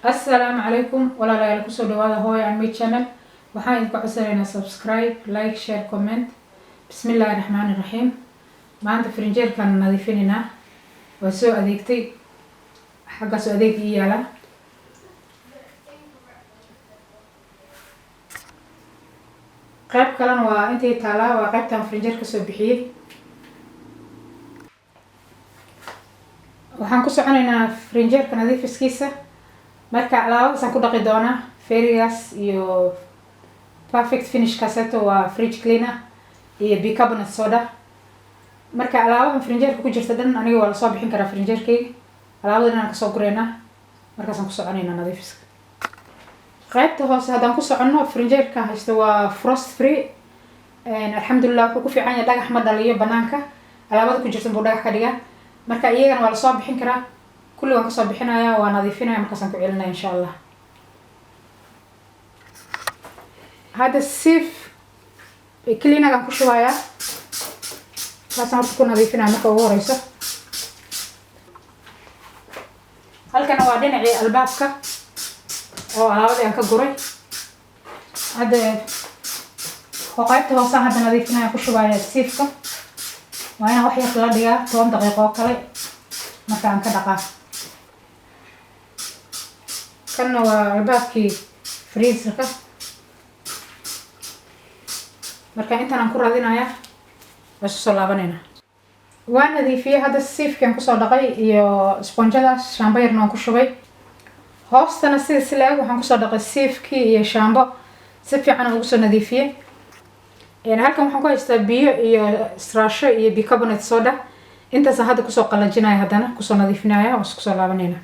Assalaamu calaykum walaalayaal, kusoo dhawaada Hooyo and Me channel. Waxaan idinku codsanaynaa subscribe, like, share, comment. Bismillaahi raxmaani raxiim. Maanta frinjeerkaan nadiifinaynaa. Waa soo adeegtay, xaggaasoo adeeg ii yaala. Qayb kalena waa intay taalaa, waa qaybtaan frinjeer kasoo bixiyey. Waxaan ku soconaynaa frinjeerka nadiifiskiisa. Marka alaabadaasaan ku dhaqi doonaa, Fairygaas iyo Perfect Finish kaseto, waa fridge cleaner, iyo bicarbonate soda. Marka alaabahan frinjeerka ku jirta dhan aniga waa lasoo bixin karaa frinjeerkayga. Alaabada dhan aan kasoo gureynaa, markaasaan ku soconaynaa nadiifiska. Qaybta hoose haddaan ku soconno, frinjeerka haysto waa frost free, alxamdulilah. Wuxuu ku fiican yahay dhagax ma dhaliyo banaanka, alaabada ku jirta buu dhagax ka dhigaa. Marka iyagana waa lasoo bixin karaa. Kulli waan kasoo bixinaya, waa nadiifinaya, markaasaan ku celinaya insha Allah. Hadda Cif cleanergaan ku shubayaa, saasaan horta ku nadiifinaya marka ugu horeyso. Halkana waa dhinacii albaabka oo alaabadii aan ka guray. Hadda oo qaybta hoosaan hadda nadiifinaya, ku shubaya Cifka. Waa inaan wax yar la dhigaa, 10 daqiiqo oo kale, marka aan ka dhaqaa. Kanna waa albaabkii freezerka. Marka intaan aan ku radinaya, waa isu soo laabanayna. Waa nadiifiyey hadda, Cifkaan kusoo dhaqay iyo sponjadaas, shaambo yarna waan ku shubay. Hoostana sida si la-eg waxaan kusoo dhaqay Cifkii iyo shaambo, si fiican ugu soo nadiifiyey. Halkan waxaan ku haystaa biyo iyo straasho iyo bicarbonate soda. Intaasaan hadda kusoo qalajinaya, haddana kusoo nadiifinaya, waan isku soo laabanayna.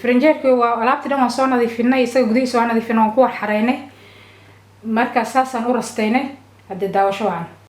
Frinjeerkii waa alaabtii dhan waan soo nadiifinay, isaga gudihiisa waa nadiifinay, waan ku warxareynay. Marka saasaan u rasteynay. Haddii daawasho wacan.